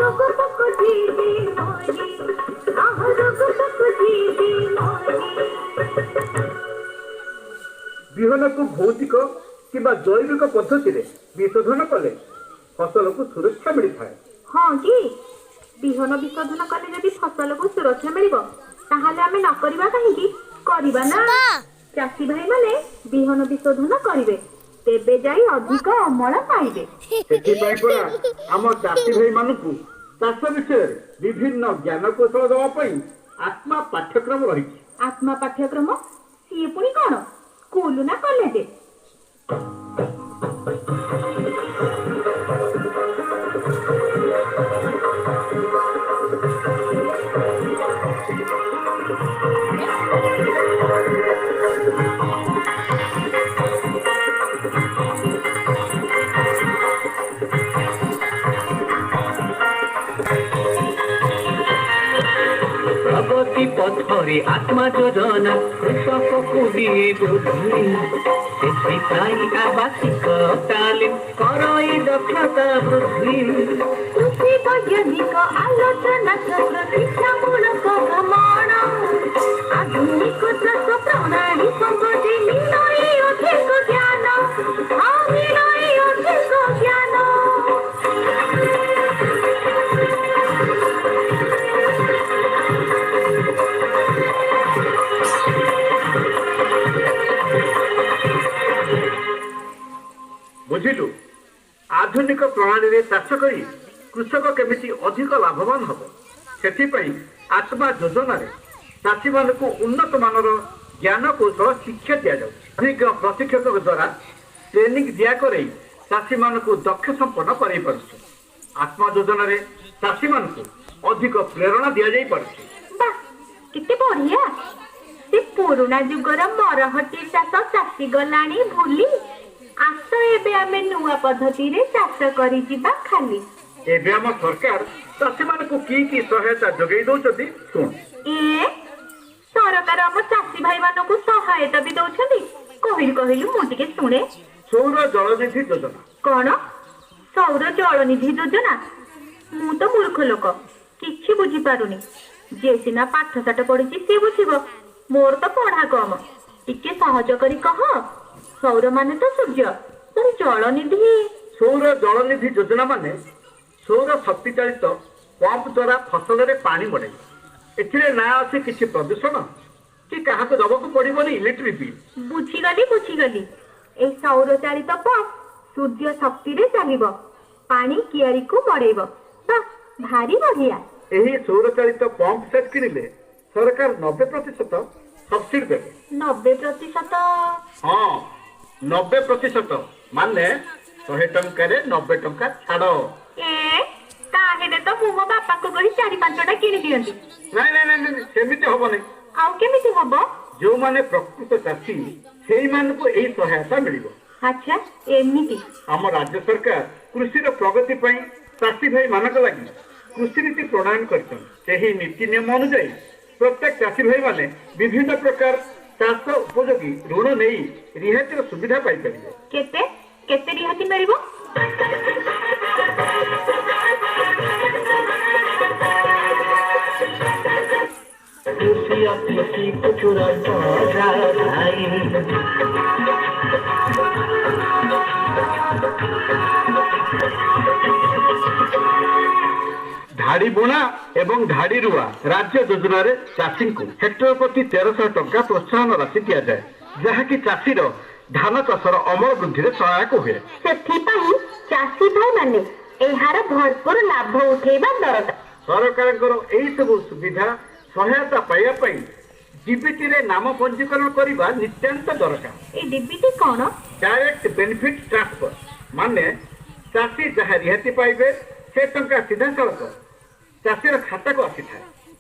ରୋଗ ପୋକ ଯିବେ ମରି, ଆହ ରୋଗ ପୋକ ଯିବେ ମରି। ବିହନକୁ ଭୌତିକ କିମ୍ବା ଜୈବିକ ପଦ୍ଧତିରେ ବିଶୋଧନ କଲେ ଫସଲକୁ ସୁରକ୍ଷା ମିଳିଥାଏ। ହଁ କି? ବିହନ ବିଶୋଧନ କଲେ ଯଦି ଫସଲକୁ ସୁରକ୍ଷା ମିଳିବ, ତାହେଲେ ଆମେ ନ କରିବା କାହିଁକି? କରିବା ନା। ଚାଷୀ ଭାଇମାନେ ବିହନ ବିଶୋଧନ କରିବେ, ତେବେ ଯାଇ ଅଧିକ ଅମଳ ପାଇବେ। ସେଥିପାଇଁ ପରା ଆମ ଚାଷୀ ଭାଇମାନଙ୍କୁ ଚାଷ ବିଷୟରେ ବିଭିନ୍ନ ଜ୍ଞାନକୌଶଳ ଦେବା ପାଇଁ ଆତ୍ମା ପାଠ୍ୟକ୍ରମ ରହିଛି। ଆତ୍ମା ପାଠ୍ୟକ୍ରମ? ସିଏ ପୁଣି କଣ, ସ୍କୁଲ ନା କଲେଜ? ପ୍ରଗତି ପଥରେ ଆତ୍ମା ଯୋଜନା କୃଷକକୁ ଦିଏ ବୁଦ୍ଧି। ସେଥିପାଇଁ ଆବାସିକ ତାଲିମ କରଇ ଦକ୍ଷତା ବୃଦ୍ଧି। କୃଷି ବୈଜ୍ଞାନିକ ଆଲୋଚନା ଚକ୍ର, ଶିକ୍ଷାମୂଳକ ଭ୍ରମଣ, ଆଧୁନିକ ଚାଷ ପ୍ରଣାଳୀ ସମ୍ବନ୍ଧେ ମିଳଇ ଅଧିକ ଜ୍ଞାନ, ହଁ ମିଳଇ ଅଧିକ ଜ୍ଞାନ। ବୁଝିଲୁ, ଆଧୁନିକ ପ୍ରଣାଳୀରେ ଚାଷ କରି କୃଷକ କେମିତି ଅଧିକ ଲାଭବାନ ହେବ, ସେଥିପାଇଁ ଆତ୍ମା ଯୋଜନାରେ ଚାଷୀମାନଙ୍କୁ ଉନ୍ନତ ମାନର ଜ୍ଞାନ କୌଶଳ ଶିକ୍ଷା ଦିଆଯାଉଛି। ଅଭିଜ୍ଞ ପ୍ରଶିକ୍ଷକଙ୍କ ଦ୍ୱାରା ଟ୍ରେନିଂ ଦିଆ କରେଇ ଚାଷୀମାନଙ୍କୁ ଦକ୍ଷ ସମ୍ପନ୍ନ କରାଇ ପାରୁଛୁ। ଆତ୍ମା ଯୋଜନାରେ ଚାଷୀମାନଙ୍କୁ ଅଧିକ ପ୍ରେରଣା ଦିଆଯାଇ ପାରୁଛି। ବାଃ, କେତେ ବଢିଆ! ସେ ପୁରୁଣା ଯୁଗର ମରହଟି ଚାଷ ଚାଷୀ ଗଲାଣି ଭୁଲି। ଆସ, ଏବେ ଆମେ ନୂଆ ପଦ୍ଧତିରେ ଚାଷ କରିଯିବା ଖାଲି। ଏବେ ଆମ ସରକାର ଚାଷୀମାନଙ୍କୁ କି କି ସହାୟତା ଯୋଗାଇ ଦଉଛନ୍ତି, ଶୁଣ। ଏ, ସରକାର ଆମ ଚାଷୀ ଭାଇ ମାନଙ୍କୁ ସହାୟତା ବି ଦଉଛନ୍ତି? କହିଲୁ କହିଲୁ, ମୁଁ ଟିକେ ଶୁଣେ। ସୌର ଜଳନିଧି ଯୋଜନା। କଣ? ସୌର ଜଳନିଧି ଯୋଜନା? ମୁଁ ତ ମୂର୍ଖ ଲୋକ, କିଛି ବୁଝିପାରୁନି। ଯିଏ ସିନା ପାଠ ସାଠ ପଢିଛି ସିଏ ବୁଝିବ, ମୋର ତ ପଢା କମ। ଟିକେ ସହଜ କରି କହ। ସୌର ମାନେ ତ ସୂର୍ଯ୍ୟ, ପୁଣି ଜଳନିଧି? ସୌର ଜଳନିଧି ଯୋଜନା ମାନେ ସୌର ଶକ୍ତି ଚାଳିତ ପମ୍ପ ଦ୍ୱାରା ଫସଲରେ ପାଣି ମଡ଼ାଇବା। ଏଥିରେ ନା ଅଛି କିଛି ପ୍ରଦୂଷଣ କି କାହାକୁ ଦବାକୁ ପଡିବନି ଇଲେକ୍ଟ୍ରିକ ବିଲ୍। ବୁଝିଗଲି, ବୁଝିଗଲି। ଏଇ ସୌର ଚାଳିତ ପମ୍ପ ସୂର୍ଯ୍ୟ ଶକ୍ତିରେ ଚାଲିବ, ପାଣି କିଆରିକୁ ମଡେଇବ। ବାଃ, ଭାରି ବଢିଆ! ଏହି ସୌର ଚାଳିତ ପମ୍ପ ସେଟ୍ କିଣିଲେ ସରକାର 90% ସବସିଡି ଦେବେ। 90%? ହଁ, 90% ମାନେ 100 ଟଙ୍କାରେ 90 ଟଙ୍କା ଛାଡ଼। ଏ, ତାହେଲେ ତ ମୁଁ ମୋ ବାପାଙ୍କୁ କହି ଚାରି ପାଞ୍ଚଟା କିଣି ଦିଅନ୍ତି। ନାଇଁ ନାଇଁ ନାଇଁ ନାଇଁ, ସେମିତି ହବନି। ଆଉ କେମିତି ହବ? ଯେଉଁମାନେ ପ୍ରକୃତ ଚାଷୀ, ସେଇମାନଙ୍କୁ ଏହି ସହାୟତା ମିଳିବ। ଆଚ୍ଛା, ଏମିତି। ଆମ ରାଜ୍ୟ ସରକାର କୃଷିର ପ୍ରଗତି ପାଇଁ ଚାଷୀ ଭାଇ ମାନଙ୍କ ଲାଗି କୃଷି ନୀତି ପ୍ରଣୟନ କରିଛନ୍ତି। ସେହି ନୀତି ନିୟମ ଅନୁଯାୟୀ ପ୍ରତ୍ୟେକ ଚାଷୀ ଭାଇମାନେ ବିଭିନ୍ନ ପ୍ରକାର ଚାଷ ଉପଯୋଗୀ ଋଣ ନେଇ ରିହାତିର ସୁବିଧା ପାଇପାରିବେ। କେତେ କେତେ ରିହାତି ମିଳିବ? କୃଷି ଅଫିସକୁ ତୁରନ୍ତ ଯାଅ ଭାଇ। ଧାଡି ବୁଣା ଏବଂ ଧାଡି ରୁଆ ରାଜ୍ୟ ଯୋଜନାରେ ଚାଷୀଙ୍କୁ ହେକ୍ଟର ପ୍ରତି 1300 ଟଙ୍କା ପ୍ରୋତ୍ସାହନ ରାଶି ଦିଆଯାଏ, ଯାହାକି ଚାଷୀର ଧାନ ଚାଷର ଅମଳ ବୃଦ୍ଧିରେ ସହାୟକ ହୁଏ। ସେଥିପାଇଁ ଚାଷୀ ଭାଇମାନେ ଏହାର ଭରପୁର ଲାଭ ଉଠେଇବା ଦରକାର। ସରକାରଙ୍କର ଏହି ସବୁ ସୁବିଧା ସହାୟତା ପାଇବା ପାଇଁ ଡିବିଟିରେ ନାମ ପଞ୍ଜୀକରଣ କରିବା ନିତ୍ୟାନ୍ତ ଦରକାର। ଏଇ ଡିବିଟି କଣ? ଡାଇରେକ୍ଟ ବେନିଫିଟ ଟ୍ରାନ୍ସଫର ମାନେ ଚାଷୀ ଯାହା ରିହାତି ପାଇବେ, ସେ ଟଙ୍କା ସିଧାସଳଖ ଚାଷୀର ଖାତାକୁ ଆସିଥାଏ।